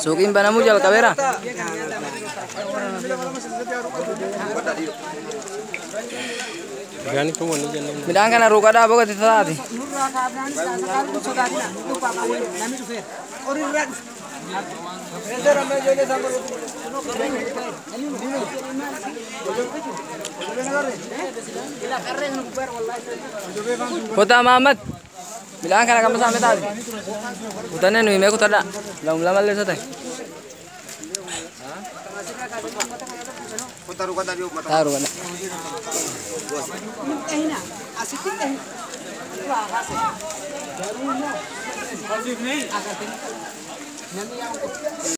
Suuqiin banamuu jalqabeera. Midhaan kana ruuqadhaa boqote taate. Kota Mahamad. Midhaan kana kam saame taate. Kutannee nuyi mee kutadhaa. Lamum lamallee isa ta'e. Taa ruuqadhaa.